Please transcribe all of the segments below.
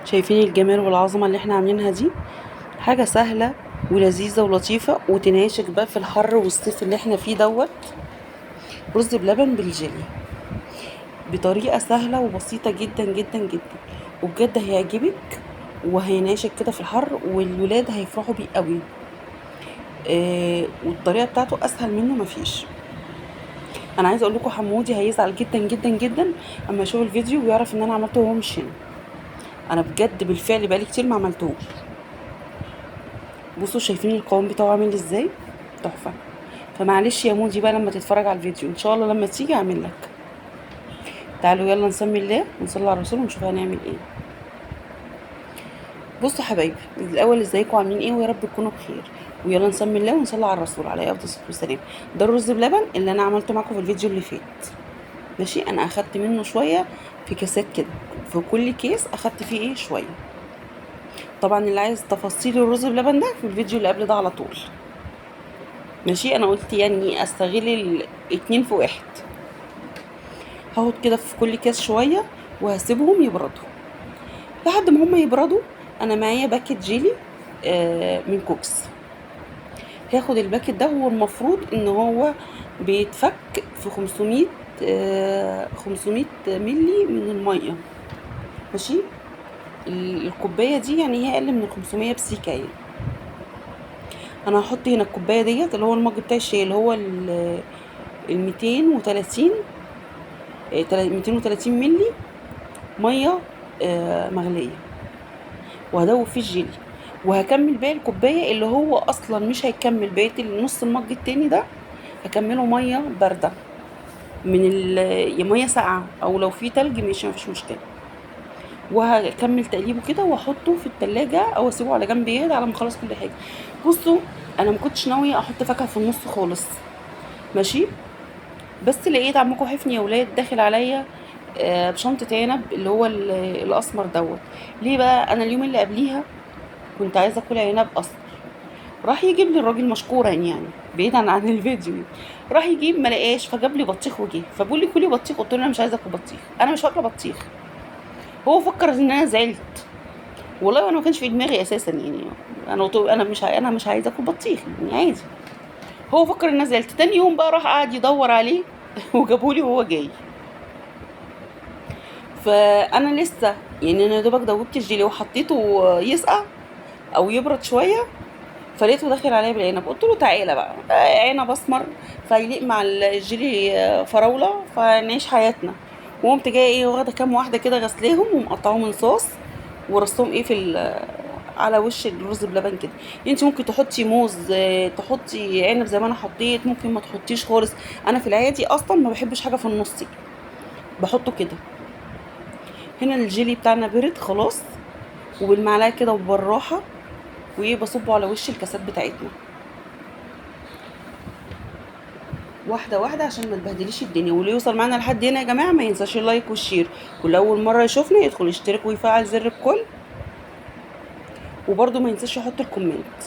شايفين الجمال والعظمة اللي احنا عاملينها دي؟ حاجة سهلة ولذيذه ولطيفة وتنعشك بقى في الحر والصيف اللي احنا فيه دوت. رز بلبن بالجيلي بطريقة سهلة وبسيطة جدا جدا جدا، وبجد هيعجبك وهينعشك كده في الحر، والولاد هيفرحوا بيه قوي. والطريقة بتاعته اسهل منه مفيش. انا عايزه اقول لكم حمودي هيزعل جدا جدا جدا اما يشوف الفيديو ويعرف ان انا عملته وهو مش هنا. انا بجد بالفعل بقالي كتير ما عملتهوش. بصوا شايفين القوام بتاعه عامل ازاي؟ تحفة. فمعلش يا مودي بقى لما تتفرج على الفيديو ان شاء الله لما تيجي اعمل لك. تعالوا يلا نسمي الله ونصلي على الرسول ونشوف هنعمل ايه. بصوا حبايبي الاول ازيكم عاملين ايه؟ ويا رب تكونوا بخير. ويلا نسمي الله ونصلي على الرسول عليه افضل الصلاة والسلام. ده الرز بلبن اللي انا عملته معاكم في الفيديو اللي فات، ماشي. انا اخدت منه شوية في كاسات كده، في كل كيس اخدت فيه ايه شوية. طبعا اللي عايز تفاصيل الرز بلبن ده في الفيديو اللي قبل ده على طول، ماشي. انا قلت يعني استغل الاتنين في واحد. هاخد كده في كل كاس شوية وهسيبهم يبردوا. لحد ما هم يبردوا انا معايا باكت جيلي من كوكس. هاخد الباكت ده، هو المفروض ان هو بيتفك في 500 ملي من المية، ماشي. الكوباية دي يعني هي اقل من 500 بسيكه يعني. انا هحط هنا الكوباية ديت اللي هو المج بتاع الشاي اللي هو ال 230، 230 ملي مية مغليه، وهدوب فيه الجيلي، وهكمل باقي الكوباية اللي هو اصلا مش هيكمل بقية النص المج التاني ده، هكمله مية باردة من يا مية ساقعه او لو في تلج ماشي مفيش مشكلة. وهكمل تقليبه كده واحطه في التلاجة او اسيبه على جنب يهدى على ما اخلص كل حاجة. بصوا انا ما كنتش ناوية احط فاكهة في النص خالص، ماشي، بس لقيت عمكم حفني يا ولاد داخل عليا بشنطه عنب اللي هو الاسمر دوت. ليه بقى؟ انا اليوم اللي قبليها كنت عايزه اكل عنب اسمر، راح يجيب لي الراجل مشكورا يعني بعيدا عن الفيديو، راح يجيب ما لقاش، فجاب لي بطيخ وجه، فبيقول لي كلي بطيخ، قلت له انا مش عايزه اكل بطيخ، انا مش واكله بطيخ. هو فكر ان انا زعلت، والله انا ما كانش في دماغي اساسا يعني، انا قلت له انا مش عايزه اكل بطيخ يعني عادي. هو فكر ان انا زعلت. تاني يوم بقى راح قعد يدور عليه وجابولي وهو جاي. فانا لسه يعني انا يا دوبك دوبت الجيلي وحطيته يسقع او يبرد شوية، فلقيته داخل عليا بالعنب، قلت له تعالى بقى عنب اسمر فيليق مع الجيلي فراوله فنعيش حياتنا. وقمت جاية ايه واخده كام واحدة كده غسلاهم ومقطعاهم رصاص ورصهم ايه في على وش الرز بلبن كده. انت ممكن تحطي موز، تحطي عنب زي ما انا حطيت، ممكن ما تحطيش خالص. انا في العادي اصلا ما بحبش حاجة في النص، بحطه كده. هنا الجيلي بتاعنا برد خلاص، وبالمعلقه كده وبالراحه وايه بصبه على وش الكاسات بتاعتنا واحدة واحدة عشان ما تبهدليش الدنيا. واللي يوصل معانا لحد هنا يا جماعة ما ينساش ال like وال share، واللي اول مرة يشوفنا يدخل يشترك ويفعل زر الكل، وبرده ما ينساش يحط ال comment.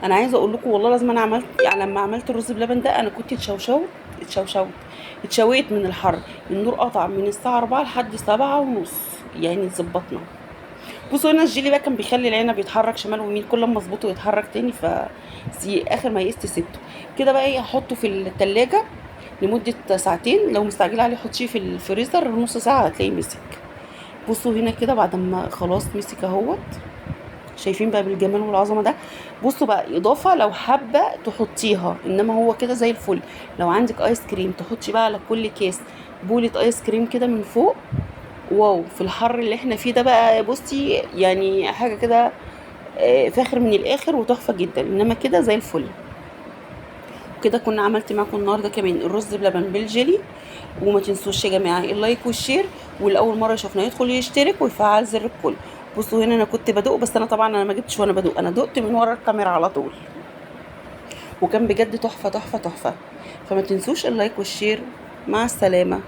انا عايزه اقول لكم والله لازم انا عملت يعني لما عملت الرز بلبن ده انا كنت اتشويت من الحر، النور قطع من الساعة 4 لحد 7:30 يعني اتظبطنا. بصوا هنا الجيلي بقى كان بيخلي العنب يتحرك شمال ويمين، كل ما اظبطه يتحرك تاني، ف اخر ما يئست سبته كده بقى. ايه هحطه في التلاجة لمدة ساعتين، لو مستعجلة عليه حطيه في الفريزر نص ساعة هتلاقيه مسك. بصوا هنا كده بعد ما خلاص مسك اهوت، شايفين بقى بالجمال والعظمة ده. بصوا بقى اضافه لو حابة تحطيها، انما هو كده زي الفل. لو عندك ايس كريم تحطي بقى على كل كاس بوله ايس كريم كده من فوق، wow في الحر اللي احنا فيه ده بقى. بصي يعني حاجة كده فاخر من الاخر وتحفه جدا، انما كده زي الفل. كده كنا عملت معاكم النهارده كمان الرز بلبن بالجيلي. وما تنسوش يا جماعة ال like وال share، والاول مرة يشوفنا يدخل يشترك ويفعل زر الكل. بصوا هنا انا كنت بدوق، بس انا طبعا انا ما جبتش وانا بدوق، انا دقت من ورا الكاميرا على طول، وكان بجد تحفة تحفة تحفة. فما تنسوش ال like وال share. مع السلامة.